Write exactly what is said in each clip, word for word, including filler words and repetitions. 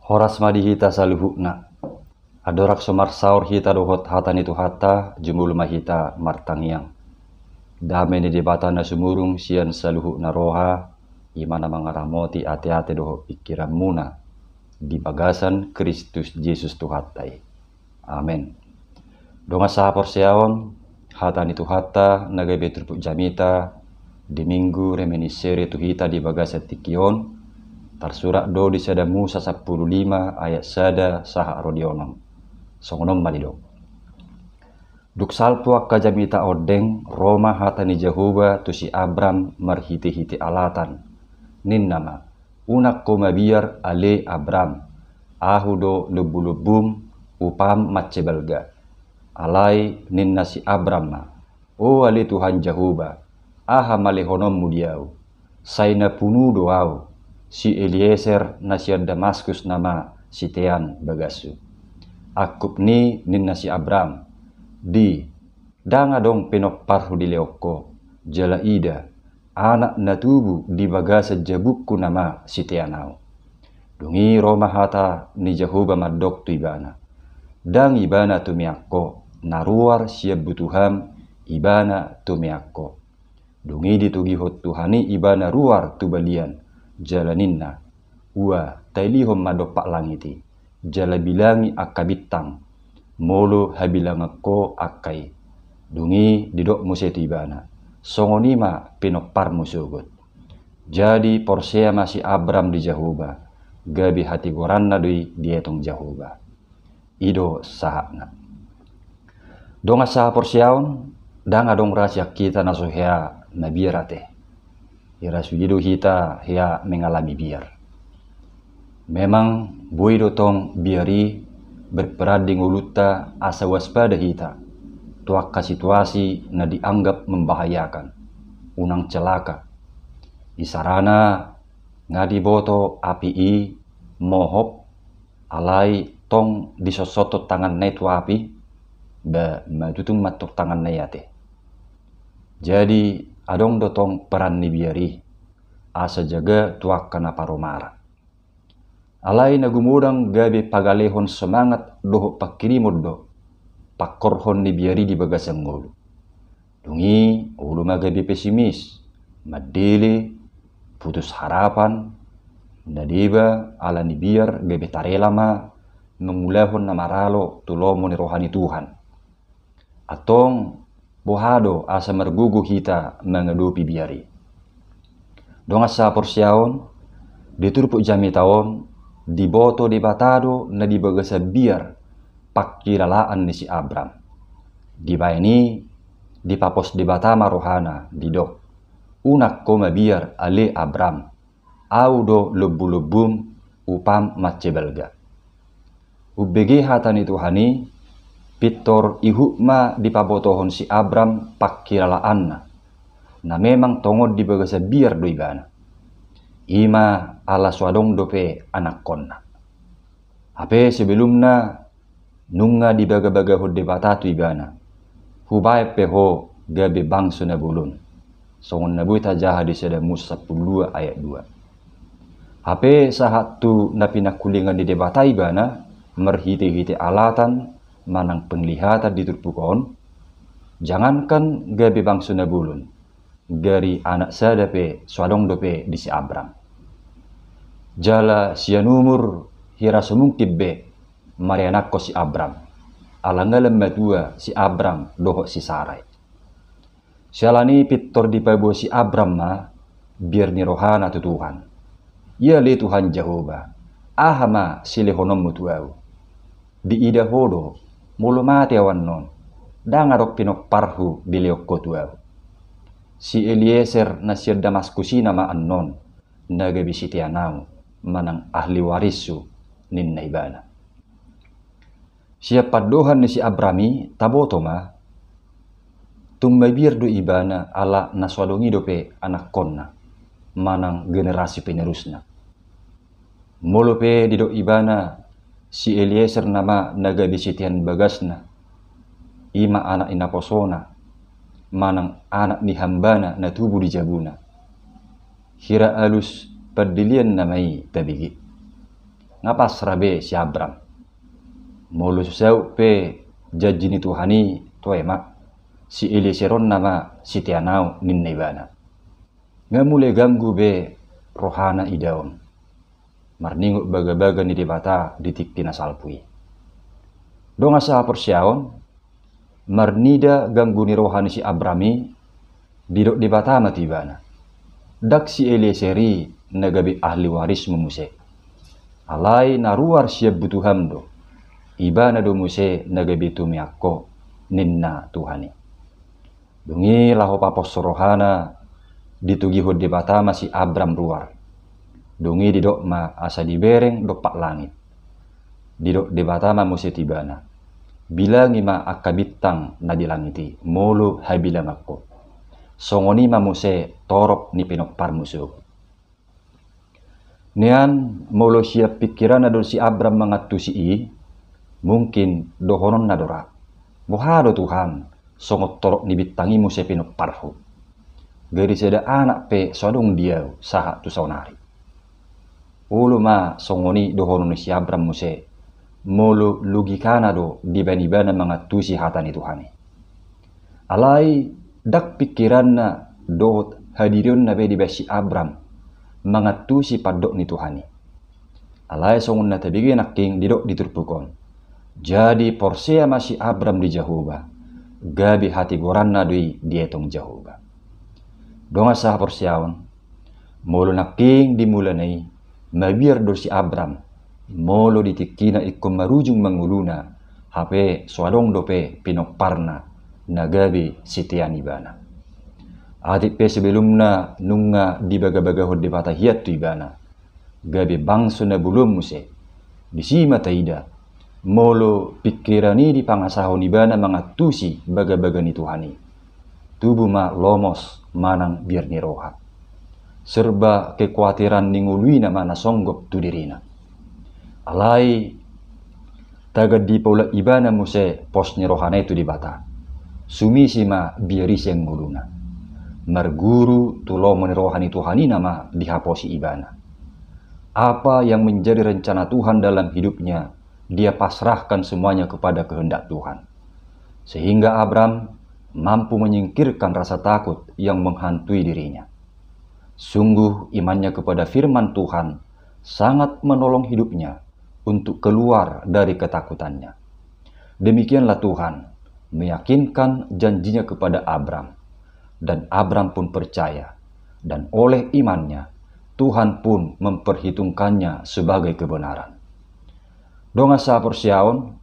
Horas ma di hita saluhutna. Andorang so marsaor hita dohot hata ni Tuhanta, jumolo ma hita martangiang. Dame ni Debata na sumurung sian saluhutna roha, i ma na mangaramoti ateate dohot pingkiranmuna di bagasan Kristus Jesus Tuhanta i. Amen. Dongan sahaporseaon, hata ni Tuhanta na gabe turpuk jamita di Minggu Reminiscere tu hita di bagasan tingki on, tarsurat do di Sada Musa sampulu lima ayat sada sahat ro di onom. Songon on ma didok. Dung salpu angka jamita ondeng, ro ma hata ni Jahowa tu si Abram marhitehite alatan. Ninna ma, unang ho mabiar ale Abram, Ahu do lombulombum, upam mansai balga. Alai ninna si Abram ma, O ale Tuhan Jahowa, aha ma lehononmu di ahu? Sai na punu do ahu, si Elieser na sian Damaskus nama sitean bagashu. Angkup ni ninna si Abram, Di, ndang adong pinomparhu dilehon ho, jala ida, anak na tubu di bagasan jabungku nama sitean ahu. Dung i ro ma hata ni Jahowa mandok tu ibana, Ndang ibana tumean ho, na ruar sian butuham ibana tumean ho. Dung i ditogihon Tuhan i ibana ruar tu balian, jala ninna, Ua, tailihon ma dompak langit i, jala bilangi angka bintang, molo habilangan ho angka i. Dung i didok muse tu ibana, Songon i ma pinomparmu sogot. Jadi porsea ma si Abram di Jahowa, gabe hatigoranna do i dietong Jahowa. I do sahatna. Dongan sahaporseaon, ndang adong ra sian hita na so hea mabiar ate. Hira sude do hita hea mengalami biar. Memang boi do tong biar i berperan di ngolunta asa waspada hita tu angka situasi na dianggap membahayakan, unang celaka. Isarana nga diboto api i mohop, alai tong disotsothon tanganna i tu api, ba matutung ma tong tanganna i ate. Jadi adong do tong peran ni biar i, asa jaga tu angka na paromara. Alai na gumodang gabe pagalehon semangat dohot pangkirimon do pangkorhon ni biar i di bagasan ngolu. Dung i olo ma gabe pesimis, mandele, putus harapan, na deba ala ni biar gabe tarela ma mangulahon na maralo tu lomo ni roha ni Tuhan. Antong boha do asa margogo hita mangadopi biar i? Dongan sahaporseaon, di turpuk jamita on diboto Debata do na di bagasan biar pangkilalaan ni si Abram. Dibaen i dipapos Debata ma rohana didok, Unang ho mabiar ale Abram, Ahu do lombulombum, upam mansai balga. Umbege hata ni Tuhan i, pintor ihut ma dipabotohon si Abram pangkilalaanna, na memang tongon di bagasan biar do ibana. I ma ala so adong dope anakkonna. Hape sebelumna nunga dibagabagahon Debata tu ibana, Hubaen pe ho gabe bangso na bolon. Songon na boi tajaha di Sada Musa sampulu dua ayat dua. Hape sahat tu na pinangkulingan ni Debata ibana marhitehite alatan manang penglihatan di turpuk on, jangankan gabe bangso na bolon, gari anak sada pe so adong dope di si Abram. Jala sian umur hira so mungkin be marianakhon si Abram, ala nga lam matua si Abram dohot si Sarai. Siala ni i pintor dipaboa si Abram ma biar ni rohana tu Tuhan. Ia ale Tuhan Jahowa, aha ma silehononmu tu ahu? Diida ho do, molo mate ahu annon, ndang adong pinomparhu dilehon ho tu ahu. Si Elieser na sian Damaskus i nama annon na gabe sitean ahu manang ahli warishu, ninna ibana. Sian pandohan ni si Abram i taboto ma, tung mabiar do ibana ala na so adong i dope anakkonna manang generasi penerusna. Molo pe didok ibana si Elieser nama na gabe sitean bagasna, i ma anak ni naposona manang anak ni hambana na tubu di jabuna, hira alus pandelean nama i tabege. Nga pasrah be si Abram. Molo so saut pe janji ni Tuhan i, toe ma, si Elieser on nama sitean au, ninna ibana. Nga mulai ganggu be rohana idaon marningot bagabaga ni Debata di tingki na salpu i. Dongan sahaporseaon, marnida ganggu ni roha ni si Abram i, didok Debata ma tu ibana: Ndang si Elieser i na gabe ahli warismu muse. Alai na ruar sian butuham do, ibana do muse na gabe tumean ho, ninna Tuhan i. Dung i laho paposo rohana, ditogihon Debata ma si Abram ruar. Dung i didok ma asa dibereng dompak langit. Didok Debata ma muse tu ibana: Bilangi ma angka bintang na di langit i, molo habilangan ho. Songon i ma muse torop ni pinomparmu sogot. Nian, molo sian pingkiranna do si Abram mangantusi i, mungkin dohononna do ra: Boha do Tuhan, songon torop ni bintang i muse pinomparhu? Gari sada anak pe so adong di au sahat tu saonari. Olo ma songon i dohonon ni si Abram muse, molo logikana do dibaen ibana mangantusi hata ni Tuhan i. Alai ndang pingkiranna dohot hadirionna be dibaen si Abram mangantusi pandok ni Tuhan i. Alai songon na tabege nangkin didok di turpuk on: Jadi porsea ma si Abram di Jahowa, gabe hatigoranna do i dietong Jahowa. Dongan sahaporseaon, molo nangkin di mulana i, mabiar do si Abram, molo di tingkina ingkon marujung ma ngoluna, hape so adong dope pinomparna na gabe sitean ibana. Atik pe sebelumna nunga dibagabagahon Debata hian tu ibana, gabe bangso na bolon muse. Disi ma taida, molo pingkiran i dipangasahon ibana mangantusi bagabaga ni Tuhan i, tubu ma lomos manang biar ni roha. Serba kekuatiran ni ngolu i nama na songgop tu dirina. Alai tagan dipaulak ibana muse pos ni rohana i tu Debata. Sumisi ma biar i sian ngoluna. Marguru tu lomo ni roha ni Tuhan i nama dihaposi ibana. Apa yang menjadi rencana Tuhan dalam hidupnya, dia pasrahkan semuanya kepada kehendak Tuhan. Sehingga Abram mampu menyingkirkan rasa takut yang menghantui dirinya. Sungguh imannya kepada firman Tuhan sangat menolong hidupnya untuk keluar dari ketakutannya. Demikianlah Tuhan meyakinkan janjinya kepada Abram, dan Abram pun percaya, dan oleh imannya Tuhan pun memperhitungkannya sebagai kebenaran. Dongan sahaporseaon,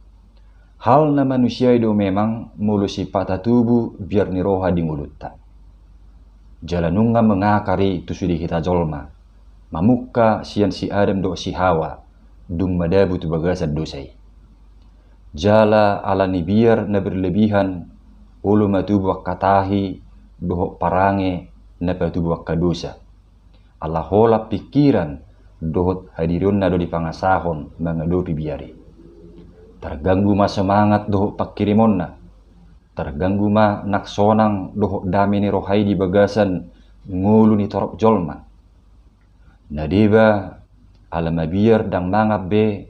hal na manusiai do memang molo sipata tubu biar ni roha di ngolunta. Jala nunga mangakar i tu sude hita jolma, mamungka sian si Adam dohot si Hawa, dung madabu tu bagasan dosa i. Jala ala ni biar na berlebihan, olo ma tubu angka tahi dohot parange na patubu angka dosa. Ala holan pingkiran dohot hadirionna do dipangasahon mangadopi biar i. Targanggu ma semangat dohot pangkirimonna. Targanggu ma nang sonang dohot dame ni roha i di bagasan ngolu ni torop jolma. Na deba ala mabiar ndang mangan be,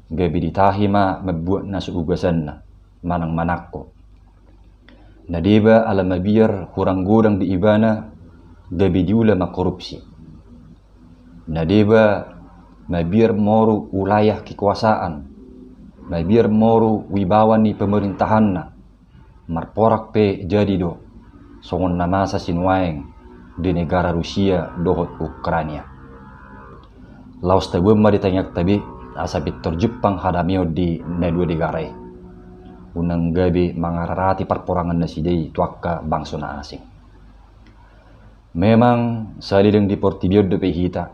gabe ditahi ma mambuat na so ugasanna, manang manangko. Na deba ala mabiar hurang godang di ibana, gabe diula ma korupsi. Na deba mabiar moru wilayah kekuasaan, mabiar moru wibawa ni pemerintahanna, marporang pe jadi do, songon na masa sinuaeng di negara Rusia dohot Ukrania. Laos taboan ma di tangiangta be, asa pintor jumpang hadameon di na dua negara i. Unang gabe mangararati parporangan nasida i tu angka bangso na asing. Memang saleleng di portibi on dope hita,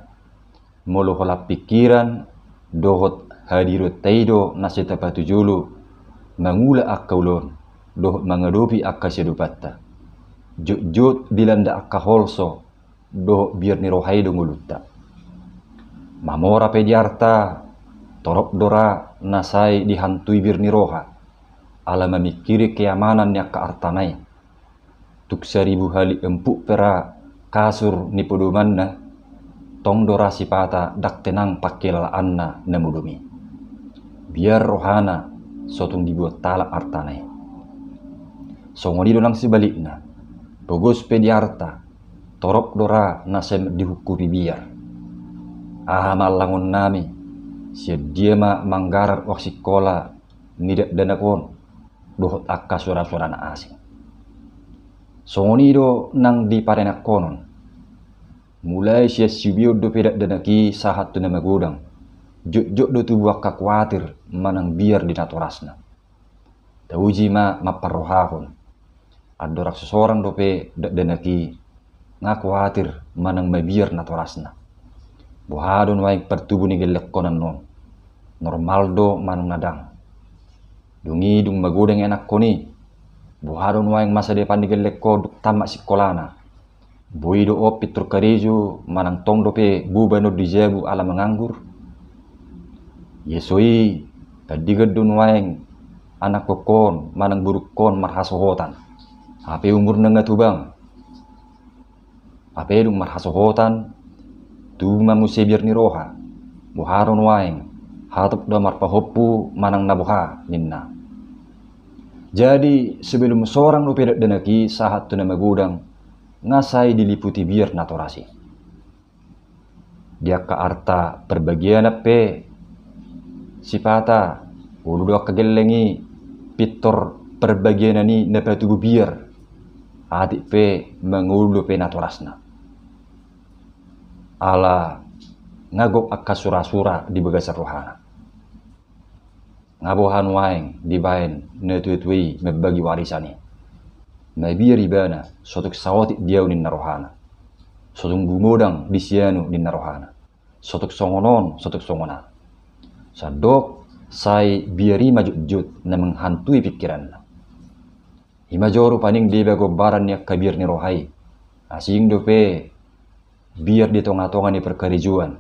molo holan pingkiran dohot hadirion ta i do na sai tapatujolo mangula angka ulaon dohot mangadopi angka siadopanta. Jotjot dilanda angka holso dohot biar ni roha i do ngolunta. Mamora pe di arta, torop do ra na sai dihantui biar ni roha, ala mamingkiri keamanan ni angka artana i. Tung saribu hali empuk pe ra kasur ni podomanna, tong do ra sipata ndang tenang pangkilalaanna na modom i. Biar rohana so tung dibuat halak artana i. Songon i do nang sebalikna, pogos pe di arta, torop do ra na sai dihungkupi biar. Aha ma allangon nami, sian dia ma manggarar uang sikola ni dakdanak on dohot angka sura-sura na asing. Songon i do nang di parenakhonon. Mulai sian siubeon dope dakdanak i sahat tu na magodang, jotjot do tubu angka kuatir manang biar di natorasna. Tauji ma mamparrohahon. Andorang so sorang dope dakdanak i, nga kuatir manang mabiar natorasna. Boha do nuaeng partubu ni gellengkon annon? Normal do manang na ndang? Dung i dung magodang ianakhon i, boha do nuaeng masa depan ni gellengkon dung tamat sikolana? Boi do on pintor karejo manang tong dope boban on di jabu ala manganggur? Ia so i, tandingan do nuaeng anakhon manang borungkon marhasohotan. Hape umurna nga tubang. Hape dung marhasohotan, tubu ma muse biar ni roha. Boha do nuaeng, hatop do marpahompu manang na boha ninna. Jadi sebelum sorang dope dakdanak i sahat tu na magodang, nga sai diliputi biar natoras i. Di angka arta parbagianan pe sipata, olo do angka gelleng i pintor parbagianan i na patubu biar, atik pe mangolu dope natorasna. Ala nga gok angka sura-sura di bagasan rohana. Nga boha nuaeng dibaen na tua-tua i mambagi warisan i? Mabiar ibana, so tung saotik di au ninna rohana. So tung gumodang di sianu ninna rohana. So tung songon on, so tung songon an. Sandok sai biar i ma jotjot na menghantui pingkiranna. I ma jo rupani deba gombaran ni angka biar ni roha i. Asing dope biar di tonga-tonga ni parkarejoan.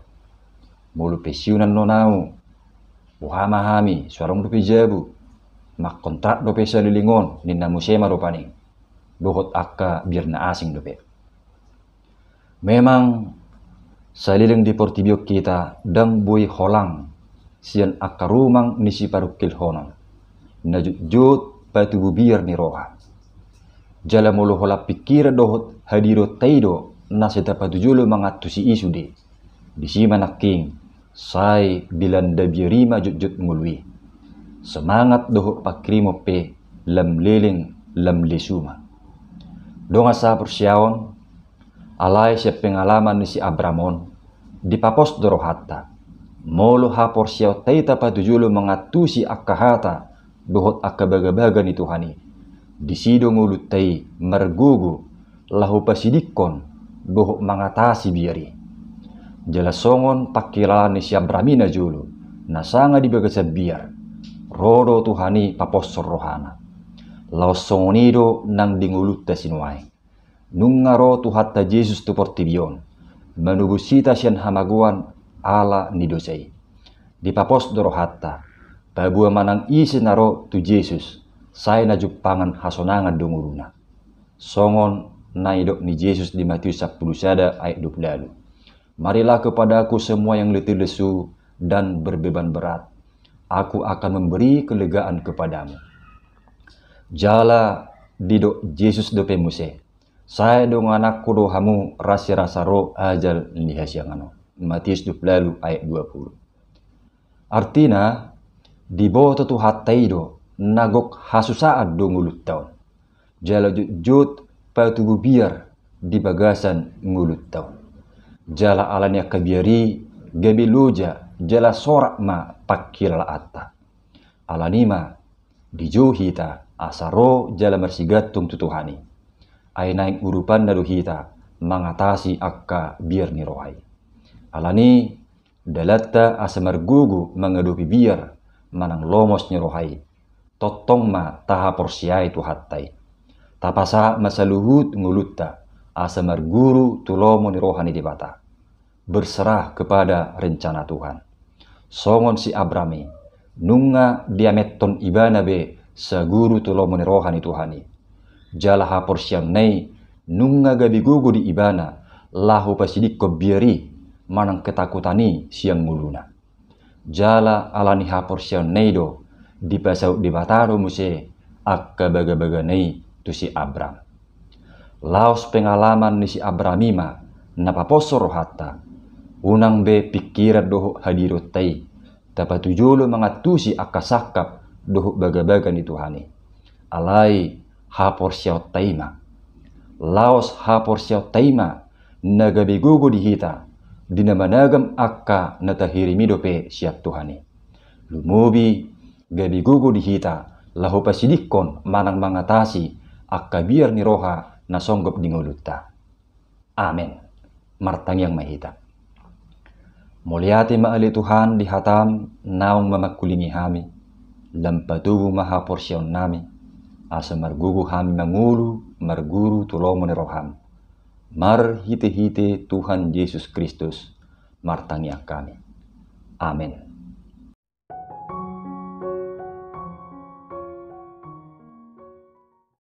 Molo pensiun annon au, boha ma hami, so adong dope jabu, mangkontrak dope saleleng on, ninna muse ma rupani. Dohot angka biar na asing dope. Memang saleleng di portibi on hita ndang boi holang sian angka rumang ni siparungkilhonon na jotjot patubu biar ni roha. Jala molo holang pingkiran dohot hadirion ta i do na sai tapatujolo mangantusi i sude, disi ma nangkin sai dilanda biar i ma jotjot ngolu i. Semangat dohot pangkirimon pe lam leleng lam lesu ma. Dongan sahaporseaon, alai sian pengalaman ni si Abram on, dipapos do rohanta. Molo haporseaonta i tapatujolo mangantusi angka hata dohot angka bagabaga ni Tuhan i, disi do ngolunta i margogo laho pasidingkon dohot mangatasi biar i. Jala songon pangkilalaan ni si Abram i na jolo, na sanga di bagasan biar, ro do Tuhan i paposhon rohana. Laos songon i do nang di ngolunta sinuaeng. Nunga ro Tuhanta Jesus tu portibi on, manobus hita sian hamagoan ala ni dosa i. Dipapos do rohanta, paboa manang ise na ro tu Jesus, sai na jumpangan hasonangan do ngoluna. Songon na nidok ni Jesus di Matius sampulu sada ayat dua pulu ualu. Marilah kepadaku semua yang letih lesu dan berbeban berat. Aku akan memberi kelegaan kepadamu. Jala didok Jesus dope muse, sai dongananku do hamu rasirasa ro ajal ni hasiangan on. Matius dua pulu ualu ayat dua pulu. Artina, diboto Tuhanta i do na gok hasusaan do ngolunta on. Jala jotjot patubu biar di bagasan ngolunta on. Jala ala ni angka biar i gabe loja jala sorat ma pangkilalaanta. Ala ni i ma dijou hita asa ro jala marsigantung tu Tuhan i. Ai naeng urupanna do hita mangatasi angka biar ni roha i. Ala ni i dalanta asa margogo mangadopi biar manang lomos ni roha i, tongtong ma tahaporseai Tuhanta i. Tapasahat ma saluhut ngolunta asa marguru tu lomo ni roha ni Debata. Berserah kepada rencana Tuhan. Songon si Abram i, nunga diamethon ibana be saguru tu lomo ni roha ni Tuhan i. Jala haporseaonna i nunga gabe gogo di ibana laho pasidingkon biar i, manang ketakutan i sian ngoluna. Jala ala ni haporseaonna i do dipasaut Debata do muse angka bagabagana i tu si Abram. Laos pengalaman ni si Abram i ma na paposo rohanta, unang be pingkiran dohot hadirionta i tapatujolo mangantusi angka sangkap dohot bagabaga ni Tuhan i. Alai haporseaonta i ma. Laos haporseaonta i ma na gabe gogo di hita di na managam angka na tahirim i dope sian Tuhan i. Lumobi gabe gogo di hita laho pasidingkon manang mangatasi angka biar ni roha na songgop di ngolunta. Amen. Martangiang ma hita. Mauliate ma ale Tuhan di hatam naung mamangkulingi hami, lam patogu ma haporseaonnami, asa margogo hami mangolu marguru tu lomo ni roham. Marhitehite Tuhan Jesus Kristus martangiang hami. Amen.